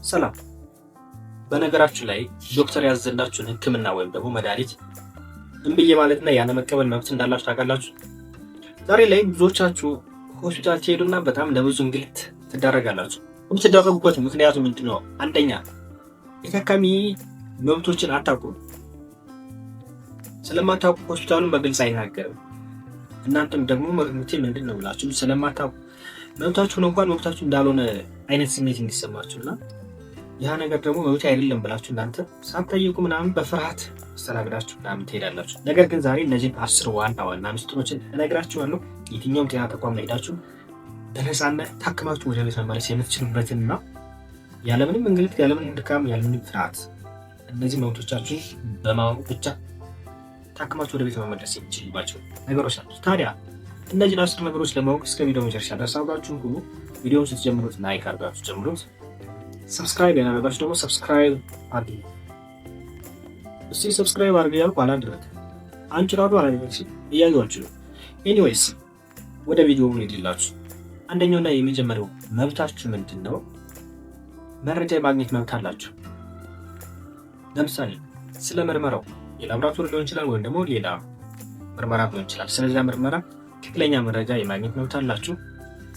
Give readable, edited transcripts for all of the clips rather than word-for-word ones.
ሰላም። በነገራችሁ ላይ ዶክተር ያዘላችሁን ሕክምና ወይም ደግሞ መድኃኒት እምብዬ ማለትና ያለመቀበል መብት እንዳላችሁ ታውቃላችሁ። ዛሬ ላይ ብዙዎቻችሁ ሆስፒታል ትሄዱና በጣም ለብዙ እንግልት ትዳረጋላችሁ። የምትዳረጉበት ምክንያቱ ምንድን ነው? አንደኛ የታካሚ መብቶችን አታውቁም። ስለማታውቁ ሆስፒታሉን በግልጽ አይናገርም። እናንተም ደግሞ መብቴ ምንድን ነው ብላችሁ ስለማታውቁ መብታችሁን እንኳን መብታችሁ እንዳልሆነ አይነት ስሜት እንዲሰማችሁና ያ ነገር ደግሞ መብቴ አይደለም ብላችሁ እናንተ ሳትጠይቁ ምናምን በፍርሃት አስተናግዳችሁ ምናምን ትሄዳላችሁ። ነገር ግን ዛሬ እነዚህን 10 ዋና ዋና ምስጢሮችን እነግራችኋለሁ። የትኛውም ጤና ተቋም ላይ ሄዳችሁ በነፃነት ታክማችሁ ወደ ቤት መመለስ የምትችሉበትንና ያለምንም እንግልት፣ ያለምንም ድካም፣ ያለምንም ፍርሃት እነዚህ መብቶቻችሁን በማወቅ ብቻ ታክማችሁ ወደ ቤት መመለስ የሚችልባቸው ነገሮች ናቸው። ታዲያ እነዚህን 10 ነገሮች ለማወቅ እስከ ቪዲዮ መጨረሻ ድረስ አብራችሁን ሁኑ። ቪዲዮውን ስትጀምሩት like አድርጋችሁ ጀምሩት። Subscribe ያላደረጋችሁ ደግሞ subscribe አድርጉ። እስቲ subscribe አድርጉ ያልኩ አላደረግ አንቺ ራዱ አላደረግሽ እያየኋችሁ ነው። Anyways ወደ ቪዲዮው እንሄድላችሁ። አንደኛውና የመጀመሪያው መብታችሁ ምንድን ነው? መረጃ የማግኘት መብት አላችሁ። ለምሳሌ ስለ ምርመራው የላብራቶሪ ሊሆን ይችላል ወይም ደግሞ ሌላ ምርመራ ሊሆን ይችላል። ስለዚያ ምርመራ ትክክለኛ መረጃ የማግኘት መብት አላችሁ።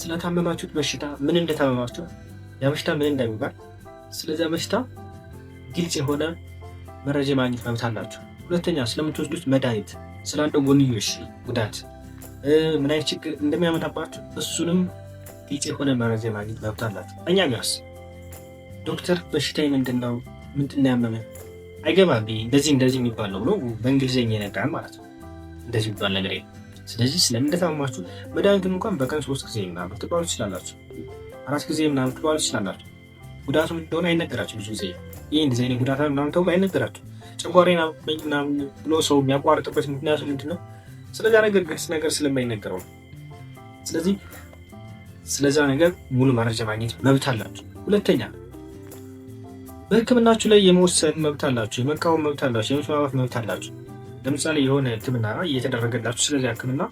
ስለታመማችሁት በሽታ ምን እንደታመማችሁ፣ ያ በሽታ ምን እንደሚባል፣ ስለዚያ በሽታ ግልጽ የሆነ መረጃ የማግኘት መብት አላችሁ። ሁለተኛ ስለምትወስዱት መድኃኒት ስላለው ጎንዮሽ ጉዳት ምን አይነት ችግር እንደሚያመጣባችሁ እሱንም ግልጽ የሆነ መረጃ የማግኘት መብት አላችሁ። እኛ ጋርስ ዶክተር በሽታዬ ምንድን ነው ምንድን ነው ያመመህ አይገባም እንደዚህ እንደዚህ የሚባል ነው ብሎ በእንግሊዝኛ ይነግራል ማለት ነው። እንደዚህ የሚባል ነገር የለም። ስለዚህ ስለምን እንደታመማችሁ መድኃኒቱን እንኳን በቀን 3 ጊዜ ምናምን ትባሉ ትችላላችሁ፣ 4 ጊዜ ምናምን ትባሉ ትችላላችሁ። ጉዳቱ እንደሆነ አይነገራችሁ። ብዙ ጊዜ ይህ እንደዚህ አይነት ጉዳት ምናምን ተብሎ አይነገራችሁ። ጨጓራዬን አመመኝ ምናምን ብሎ ሰው የሚያቋርጥበት ምክንያቱ ምንድን ነው? ስለዚያ ነገር ግልጽ ነገር ስለማይነገረው ነው። ስለዚህ ስለዚያ ነገር ሙሉ መረጃ ማግኘት መብት አላችሁ። ሁለተኛ በሕክምናችሁ ላይ የመወሰን መብት አላችሁ፣ የመቃወም መብት አላችሁ፣ የመስማማት መብት አላችሁ። ለምሳሌ የሆነ ሕክምና እየተደረገላችሁ ስለዚህ ሕክምና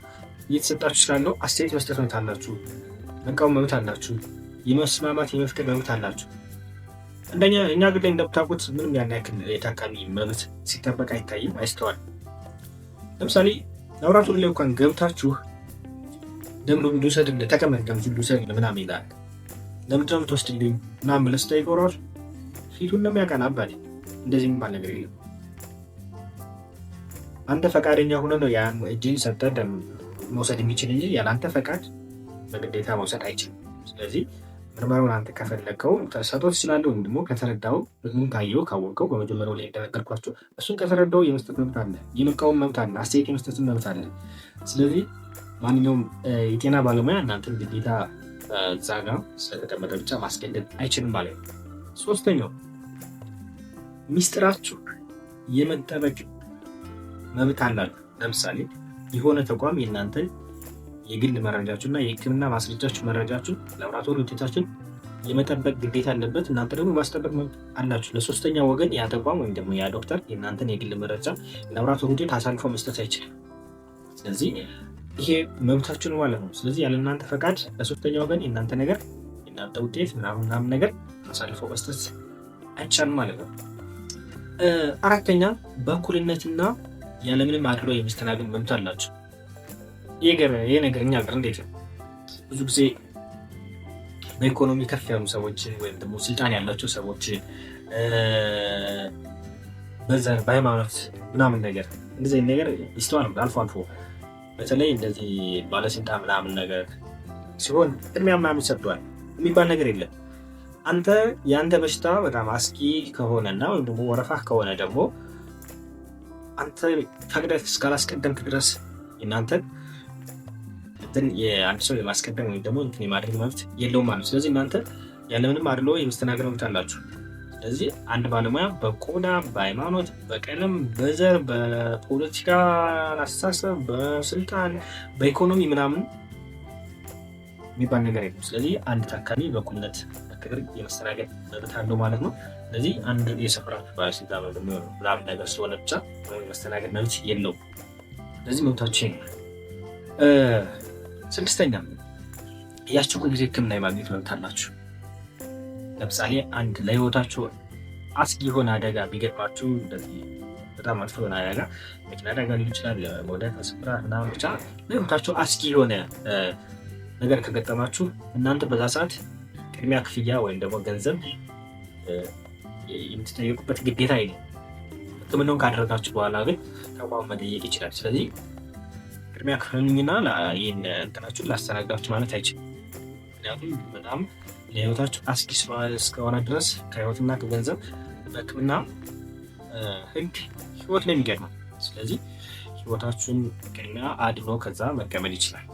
እየተሰጣችሁ ስላለው አስተያየት መስጠት መብት አላችሁ፣ መቃወም መብት አላችሁ፣ የመስማማት የመፍቀድ መብት አላችሁ። እንደኛ እኛ ግን ላይ እንደምታውቁት ምንም ያን ያክል የታካሚ መብት ሲጠበቅ አይታይም፣ አይስተዋልም። ለምሳሌ ላብራቶሪ ላይ እንኳን ገብታችሁ ደም ልውሰድልህ፣ ተቀመጥ፣ ደም ልውሰድልህ ምናምን ይላል። ለምንድን ነው የምትወስድልኝ ምናምን ብለህ ስጠይቀው እራሱ ፊቱን ነው የሚያቀና። አባቴ እንደዚህ የሚባል ነገር የለም። አንተ ፈቃደኛ ሆነህ ነው ያን እጅን ሰጠህ ደም መውሰድ የሚችል እንጂ ያለ አንተ ፈቃድ በግዴታ መውሰድ አይችልም። ስለዚህ ምርመራውን አንተ ከፈለግከው ተሰጥቶ ትችላለህ፣ ወይም ደግሞ ከተረዳው ህግን ካየው ካወቀው በመጀመሪያው ላይ እንደነገርኳቸው እሱን ከተረዳው የመስጠት መብት አለ፣ የመቃወም መብት አለ፣ አስተያየት የመስጠት መብት አለ። ስለዚህ ማንኛውም የጤና ባለሙያ እናንተን ግዴታ እዛ ጋ ስለተቀመጠ ብቻ ማስገደድ አይችልም ማለት ነው። ሶስተኛው ሚስጥራችሁ የመጠበቅ መብት አላችሁ። ለምሳሌ የሆነ ተቋም የእናንተን የግል መረጃችሁ እና የሕክምና ማስረጃችሁ መረጃችሁ ላብራቶሪ ውጤታችሁን የመጠበቅ ግዴታ አለበት። እናንተ ደግሞ ማስጠበቅ መብት አላችሁ። ለሶስተኛ ወገን ያ ተቋም ወይም ደግሞ ያ ዶክተር የእናንተን የግል መረጃ ላብራቶሪ ውጤት አሳልፎ መስጠት አይችልም። ስለዚህ ይሄ መብታችሁ ነው ማለት ነው። ስለዚህ ያለ እናንተ ፈቃድ ለሶስተኛ ወገን የእናንተ ነገር የእናንተ ውጤት ምናምን ምናምን ነገር አሳልፎ መስጠት አይቻልም ማለት ነው። አራተኛ በእኩልነትና ያለምንም አድሎ የመስተናገድ መብት አላችሁ። ይሄ ነገር እኛ ሀገር እንዴት ነው? ብዙ ጊዜ በኢኮኖሚ ከፍ ያሉ ሰዎች ወይም ደግሞ ስልጣን ያላቸው ሰዎች በዘር በሃይማኖት ምናምን ነገር እንደዚህ ነገር ይስተዋል አልፎ አልፎ። በተለይ እንደዚህ ባለስልጣን ምናምን ነገር ሲሆን ቅድሚያ ምናምን ይሰጠዋል የሚባል ነገር የለም። አንተ የአንተ በሽታ በጣም አስጊ ከሆነና ወይም ደግሞ ወረፋህ ከሆነ ደግሞ አንተ ፈቅደህ እስካላስቀደምክ ድረስ የእናንተን እንትን የአንድ ሰው የማስቀደም ወይም ደግሞ እንትን የማድረግ መብት የለውም ማለት ነው። ስለዚህ እናንተ ያለምንም አድሎ የመስተናገድ መብት አላችሁ። ስለዚህ አንድ ባለሙያ በቆዳ፣ በሃይማኖት፣ በቀለም፣ በዘር፣ በፖለቲካ አስተሳሰብ፣ በስልጣን፣ በኢኮኖሚ ምናምን የሚባል ነገር የለም። ስለዚህ አንድ ታካሚ በእኩልነት በክብር የመስተናገድ መብት አለው ማለት ነው። ስለዚህ አንድ የሰፈራችሁ ባለስልጣን ምናምን ነገር ስለሆነ ብቻ የመስተናገድ መብት የለውም። ስለዚህ መብታችሁ ይሄ ነው። ስድስተኛ የአስቸኳይ ጊዜ ሕክምና የማግኘት መብት አላችሁ። ለምሳሌ አንድ ለህይወታችሁ አስጊ የሆነ አደጋ ቢገጥማችሁ፣ እንደዚህ በጣም መጥፎ የሆነ አደጋ፣ መኪና አደጋ ሊሆን ይችላል፣ መውደቅ፣ ስብራት ምናምን፣ ብቻ ለህይወታችሁ አስጊ የሆነ ነገር ከገጠማችሁ እናንተ በዛ ሰዓት ቅድሚያ ክፍያ ወይም ደግሞ ገንዘብ የምትጠየቁበት ግዴታ የለም። ሕክምናውን ካደረጋችሁ በኋላ ግን ተቋም መጠየቅ ይችላል። ስለዚህ ቅድሚያ ክፈሉኝና ይህን እንትናችሁን ላስተናግዳችሁ ማለት አይችልም። ምክንያቱም በጣም ለህይወታችሁ አስጊ እስከሆነ ድረስ ከህይወትና ከገንዘብ በሕክምና ህግ ህይወት ነው የሚቀድመው። ስለዚህ ህይወታችሁን ቅድሚያ አድኖ ከዛ መቀበል ይችላል።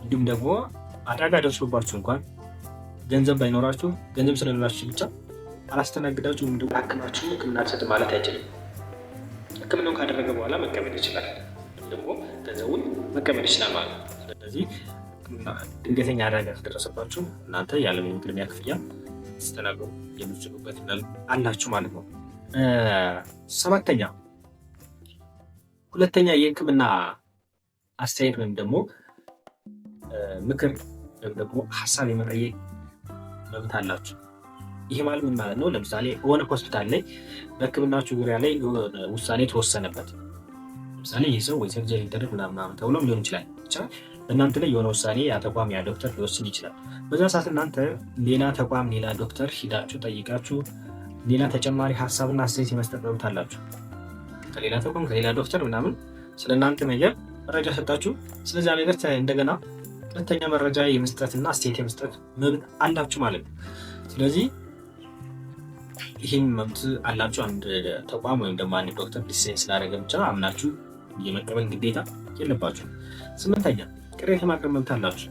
እንዲሁም ደግሞ አደጋ ደርሶባችሁ እንኳን ገንዘብ ባይኖራችሁ፣ ገንዘብ ስለሌላችሁ ብቻ አላስተናግዳችሁ ወይም ደግሞ አክማችሁ ህክምና አልሰጥም ማለት አይችልም። ህክምናውን ካደረገ በኋላ መቀበል ይችላል፣ ወይም ደግሞ ገንዘቡን መቀበል ይችላል ማለት ነው። ስለዚህ ድንገተኛ አደጋ ከደረሰባችሁ እናንተ ያለምንም ቅድሚያ ክፍያ ስትስተናገዱ የምትችሉበት አላችሁ ማለት ነው። ሰባተኛ፣ ሁለተኛ የህክምና አስተያየት ወይም ደግሞ ምክር ወይም ደግሞ ሀሳብ የመጠየቅ መብት አላችሁ። ይህ ማለት ምን ማለት ነው? ለምሳሌ የሆነ ሆስፒታል ላይ በህክምናችሁ ዙሪያ ላይ የሆነ ውሳኔ ተወሰነበት። ለምሳሌ ይህ ሰው ወይ surgery ይደረግ ምናምን ተብሎም ሊሆን ይችላል። ብቻ በእናንተ ላይ የሆነ ውሳኔ ያ ተቋም፣ ያ ዶክተር ሊወስን ይችላል። በዛ ሰዓት እናንተ ሌላ ተቋም፣ ሌላ ዶክተር ሂዳችሁ ጠይቃችሁ ሌላ ተጨማሪ ሀሳብና አስተያየት የመስጠት መብት አላችሁ። ከሌላ ተቋም፣ ከሌላ ዶክተር ምናምን ስለ እናንተ ነገር መረጃ ሰጣችሁ፣ ስለዚያ ነገር እንደገና ሁለተኛ መረጃ የመስጠትና አስተያየት የመስጠት መብት አላችሁ ማለት ነው። ስለዚህ ይህም መብት አላችሁ። አንድ ተቋም ወይም ደግሞ አንድ ዶክተር decision ስላደረገ ብቻ አምናችሁ የመቀበል ግዴታ የለባችሁ። ስምንተኛ፣ ቅሬታ ማቅረብ መብት አላችሁ።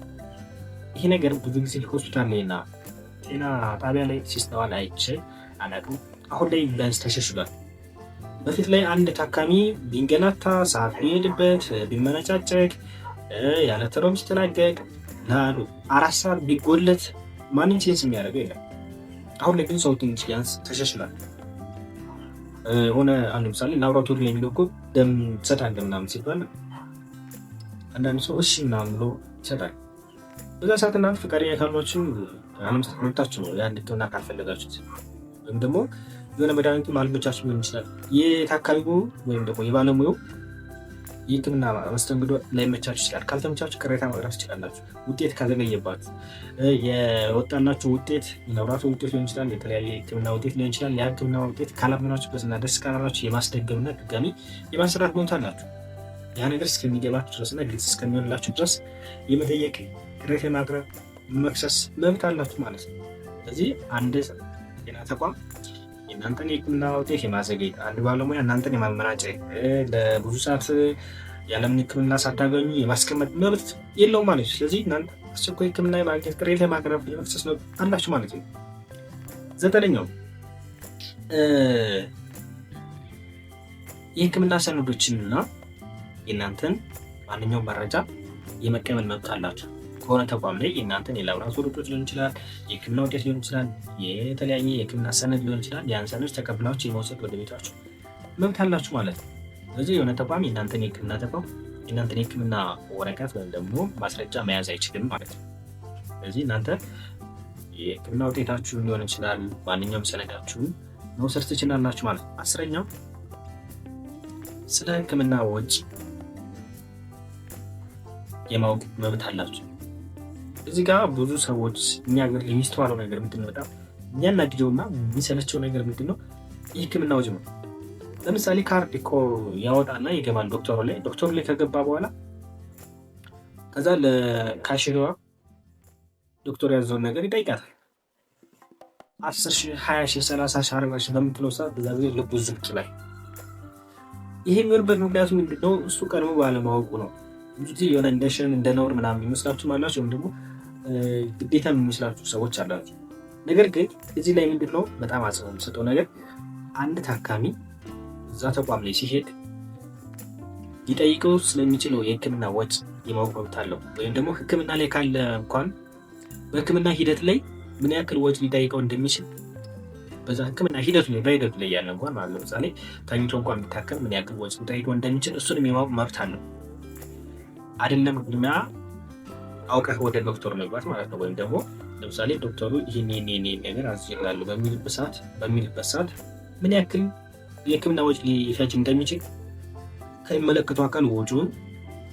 ይሄ ነገር ብዙ ጊዜ ሆስፒታል ላይ እና ጤና ጣቢያ ላይ ሲስተዋል አይቼ አላውቅም። አሁን ላይ ቢያንስ ተሻሽሏል። በፊት ላይ አንድ ታካሚ ቢንገላታ፣ ሰዓት ቢሄድበት፣ ቢመነጫጨቅ፣ ያለ ተራው ቢስተናገድ፣ ላሉ 4 ሰዓት ቢጎለት ማንም sense የሚያደርገው የለም። አሁን ላይ ግን ሰው ትንሽ ቢያንስ ተሻሽሏል። ሆነ አንድ ምሳሌ ላብራቶሪ ላይ የሚለው እኮ ደም ትሰጣለህ ምናምን ሲባል አንዳንድ ሰው እሺ ምናምን ብሎ ይሰጣል። በዛ ሰዓት እናንተ ፈቃደኛ ካልሆናችሁ አለመስጠት መብታችሁ ነው። ያን ሕክምና ካልፈለጋችሁት ወይም ደግሞ የሆነ መድኃኒቱ አልመቻችሁ ሊሆን ይችላል። የታካሚው ወይም ደግሞ የባለሙያው የህክምና መስተንግዶ ላይመቻችሁ ይችላል። ካልተመቻችሁ ቅሬታ ማቅረብ ትችላላችሁ። ውጤት ካዘገየባችሁ፣ የወጣላችሁ ውጤት የላብራቶሪ ውጤት ሊሆን ይችላል፣ የተለያየ የህክምና ውጤት ሊሆን ይችላል። የህክምና ውጤት ካላመናችሁበትና ደስ ካላላችሁ የማስደገምና ድጋሚ የማሰራት መብት አላችሁ። ያ ነገር እስከሚገባችሁ ድረስና ግልጽ እስከሚሆንላችሁ ድረስ የመጠየቅ፣ ቅሬታ የማቅረብ፣ መክሰስ መብት አላችሁ ማለት ነው። ስለዚህ አንድ ጤና ተቋም የእናንተን የህክምና ውጤት የማዘግየት፣ አንድ ባለሙያ እናንተን የማመናጨቅ፣ ለብዙ ሰዓት ያለምን ህክምና ሳታገኙ የማስቀመጥ መብት የለውም ማለት ነው። ስለዚህ እናንተ አስቸኳይ ህክምና የማግኘት፣ ቅሬታ የማቅረብ፣ የመክሰስ መብት አላችሁ ማለት ነው። ዘጠነኛው፣ የህክምና ሰነዶችንና የእናንተን ማንኛውም መረጃ የመቀበል መብት አላችሁ። ከሆነ ተቋም ላይ የእናንተን የላብራቶሪ ውጤት ሊሆን ይችላል፣ የህክምና ውጤት ሊሆን ይችላል፣ የተለያየ የህክምና ሰነድ ሊሆን ይችላል። ያን ሰነድ ተቀብላችሁ የመውሰድ ወደ ቤታችሁ መብት አላችሁ ማለት ነው። ስለዚህ የሆነ ተቋም የእናንተን የህክምና ተቋም የእናንተን የህክምና ወረቀት ወይም ደግሞ ማስረጃ መያዝ አይችልም ማለት ነው። ስለዚህ እናንተ የህክምና ውጤታችሁን ሊሆን ይችላል፣ ማንኛውም ሰነዳችሁን መውሰድ ትችላላችሁ ማለት ነው። 10ኛው፣ ስለ ህክምና ወጪ የማወቅ መብት አላችሁ። እዚህ ጋር ብዙ ሰዎች እኛ ሀገር የሚስተዋለው ነገር ምንድን ነው? በጣም የሚያናድደውና የሚሰለቸው ነገር ምንድን ነው? የህክምና ወጪ ነው። ለምሳሌ ካርድ እኮ ያወጣና ይገባል ዶክተሩ ላይ። ዶክተሩ ላይ ከገባ በኋላ ከዛ ለ cashier ዋ ዶክተሩ ያዘውን ነገር ይጠይቃታል። 10,000፣ 20,000፣ 30,000፣ 40,000 በምትለው ሰዓት በዛ ጊዜ ልቡ ዝቅ ይላል። ይሄ የሚሆንበት ምክንያቱ ምንድነው? እሱ ቀድሞ ባለማወቁ ነው። ብዙ ጊዜ የሆነ እንደ shame፣ እንደ ነውር ምናምን የሚመስላችሁ አላችሁ፣ ወይም ደግሞ ግዴታ የሚመስላችሁ ሰዎች አላችሁ። ነገር ግን እዚህ ላይ ምንድነው በጣም አጽንኦት የምሰጠው ነገር፣ አንድ ታካሚ እዛ ተቋም ላይ ሲሄድ ሊጠይቀው ስለሚችለው የህክምና ወጪ የማወቅ መብት አለው። ወይም ደግሞ ህክምና ላይ ካለ እንኳን በህክምና ሂደት ላይ ምን ያክል ወጪ ሊጠይቀው እንደሚችል፣ በዛ ህክምና ሂደቱ ላይ፣ በሂደቱ ላይ ያለ እንኳን ማለት፣ ለምሳሌ ተኝቶ እንኳን ቢታከም ምን ያክል ወጪ ሊጠይቀው እንደሚችል እሱንም የማወቅ መብት አለው። አይደለም ቅድሚያ አውቀህ ወደ ዶክተሩ መግባት ማለት ነው። ወይም ደግሞ ለምሳሌ ዶክተሩ ይህን ይህን ነገር አዝዤልሃለሁ በሚልበት ሰዓት ምን ያክል የህክምና ወጪ ሊፈጅ እንደሚችል ከሚመለከተው አካል ወጪውን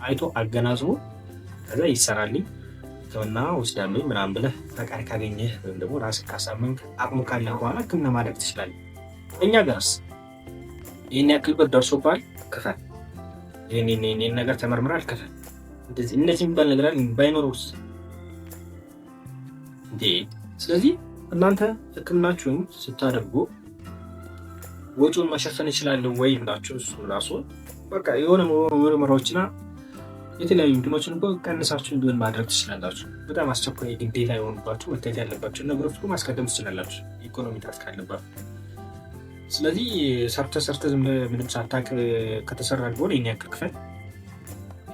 አይቶ አገናዝቦ ከዛ ይሰራልኝ፣ ህክምና ወስዳለሁ ምናምን ብለህ ፈቃድ ካገኘህ ወይም ደግሞ ራስህ ካሳመንክ፣ አቅሙ ካለህ በኋላ ህክምና ማድረግ ትችላለህ። እኛ ጋርስ ይህን ያክል ብር ደርሶብሃል፣ ክፈል፣ ይህን ይህን ነገር ተመርምራል፣ ክፈል፣ እንደዚህ እንደዚህ የሚባል ነገር አለ ባይኖረውስ እንዴ? ስለዚህ እናንተ ህክምናችሁን ስታደርጉ ወጪውን መሸፈን እችላለሁ ወይ ብላችሁ እሱ ራሱ በቃ የሆነ ምርመራዎችና የተለያዩ እንትኖችን እኮ ቀንሳችሁ እንዲሆን ማድረግ ትችላላችሁ። በጣም አስቸኳይ ግዴታ የሆኑባችሁ መታየት ያለባቸው ነገሮች እኮ ማስቀደም ትችላላችሁ፣ ኢኮኖሚ ጥረት ካለባችሁ። ስለዚህ ሰርተ ሰርተ ዝም ብለህ ምንም ሳታውቅ ከተሰራ ቢሆን ይህን ያክል ክፈል፣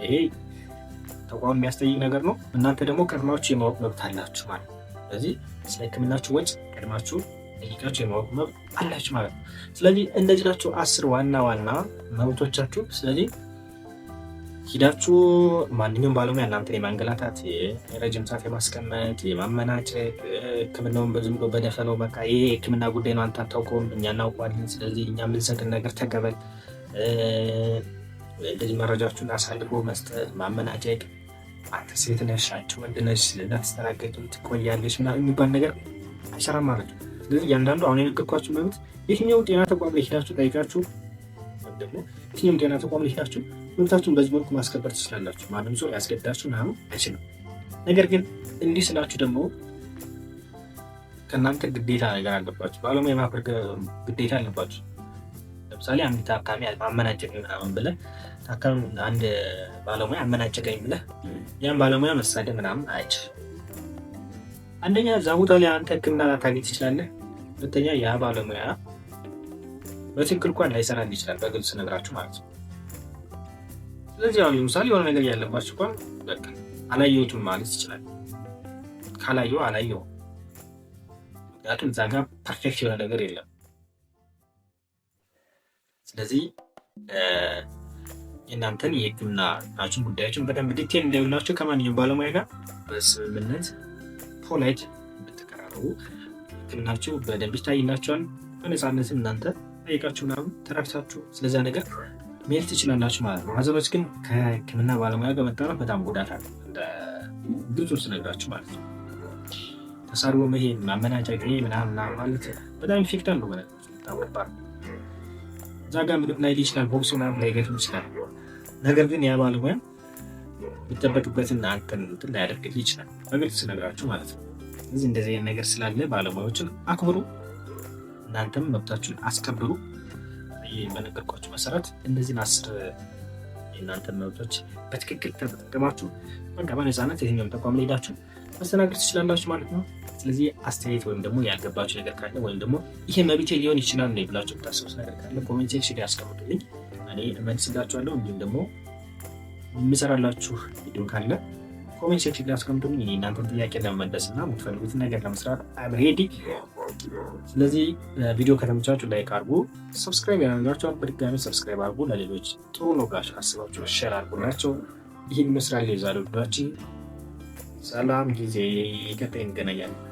ይሄ ተቋም የሚያስጠይቅ ነገር ነው። እናንተ ደግሞ ቀድማችሁ የማወቅ መብት አላችሁ ማለት ነው። ስለዚህ ስለ ህክምናችሁ ወጪ ቀድማችሁ ጠይቃችሁ የማወቅ መብት አላችሁ ማለት ነው። ስለዚህ እነዚህ ናቸው 10 ዋና ዋና መብቶቻችሁ። ስለዚህ ሂዳችሁ ማንኛውም ባለሙያ እናንተን የማንገላታት፣ የረጅም ሰዓት የማስቀመጥ፣ የማመናጨቅ፣ ህክምናውን በዝም ብሎ በደፈነው በቃ ይሄ የህክምና ጉዳይ ነው፣ አንተ አታውቀውም፣ እኛ እናውቀዋለን፣ ስለዚህ እኛ የምንሰጥን ነገር ተቀበል፣ እንደዚህ መረጃችሁን አሳልፎ መስጠት፣ ማመናጨቅ፣ አንተ ሴት ነሽ፣ አንቺ ወንድ ነሽ፣ እንዳትስተናገጂም ትቆያለሽ ምናምን የሚባል ነገር አይሰራም ማለት ነው። ስለዚህ እያንዳንዱ አሁን የነገርኳችሁ መብት የትኛው ጤና ተቋም ላይ ሄዳችሁ ጠይቃችሁ ወይም ደግሞ የትኛውም ጤና ተቋም ላይ ሄዳችሁ መብታችሁን በዚህ መልኩ ማስከበር ትችላላችሁ። ማንም ሰው ያስገድዳችሁ ምናምን አይችልም። ነገር ግን እንዲህ ስላችሁ ደግሞ ከእናንተ ግዴታ ነገር አለባችሁ። ባለሙያ የማክበር ግዴታ አለባችሁ። ለምሳሌ አንድ ታካሚ አመናጨቀኝ ምናምን ብለህ፣ ታካሚ አንድ ባለሙያ አመናጨቀኝ ብለህ ያን ባለሙያ መሳደብ ምናምን አይችልም። አንደኛ እዛ ቦታ ላይ አንተ ሕክምና ላታገኝ ትችላለህ። ሁለተኛ ያ ባለሙያ በትክክል እንኳን ላይሰራልህ ይችላል፣ በግልጽ ነግራችሁ ማለት ነው። ስለዚህ አሁን ለምሳሌ የሆነ ነገር ያለባችሁ እንኳን በቃ አላየሁትም ማለት ይችላል። ካላየው አላየው። ምክንያቱም እዛ ጋር perfect የሆነ ነገር የለም። ስለዚህ የእናንተን የህክምና ናችን ጉዳዮችን በደንብ detail እንዲያዩላችሁ ከማንኛውም ባለሙያ ጋር በስምምነት polite ብትቀራረቡ ህክምናችሁ በደንብ ይታይላችኋል። በነፃነትም እናንተ ጠይቃችሁ ምናምን ተረድታችሁ ስለዚያ ነገር መሄድ ትችላላችሁ ማለት ነው። ሀዘኖች ግን ከህክምና ባለሙያ ጋር መጣላት በጣም ጉዳት አለ፣ እንደ ግልጹ ስነግራችሁ ማለት ነው። ተሳድቦ መሄድ፣ ማመናጨቅ ምናምን ማለት በጣም effect አለው። በጣም ከባድ ነው። እዛ ጋር ምንም ላይል ይችላል፣ ቦክስ ምናምን ላይገጥም ይችላል። ነገር ግን ያ ባለሙያ የሚጠበቅበትን አንተን እንትን ላያደርግልህ ይችላል። በግልጽ ስነግራችሁ ማለት ነው። ስለዚህ እንደዚህ አይነት ነገር ስላለ ባለሙያዎችን አክብሩ፣ እናንተም መብታችሁን አስከብሩ። ይህ በነገርኳችሁ መሰረት እነዚህን 10 የእናንተን መብቶች በትክክል ተጠቅማችሁ በቃ በነፃነት የትኛውም ተቋም ላይ ሄዳችሁ መስተናገድ ትችላላችሁ ማለት ነው። ስለዚህ አስተያየት ወይም ደግሞ ያልገባችሁ ነገር ካለ ወይም ደግሞ ይሄ መብቴ ሊሆን ይችላል ነው ብላችሁ የምታስቡት ነገር ካለ comment section ላይ ያስቀምጡልኝ፣ እኔ እመልስላችኋለሁ። እንዲሁም ደግሞ የምሰራላችሁ ቪዲዮ ካለ comment section ላይ አስቀምጡልኝ። እኔ እናንተን ጥያቄ ለመመለስ እና የምትፈልጉትን ነገር ለመስራት I'm ready። ስለዚህ ቪዲዮ ከተመቻችሁ like አድርጉ፣ subscribe ያላደረጋችሁ በድጋሚ subscribe አድርጉ። ለሌሎች ጥሩ ነው ብላችሁ አስባችሁ share አድርጉላቸው። ይህን ይመስላል የዛሬው ቪዲዮአችን። ሰላም ጊዜ፣ ቀጣይ እንገናኛለን።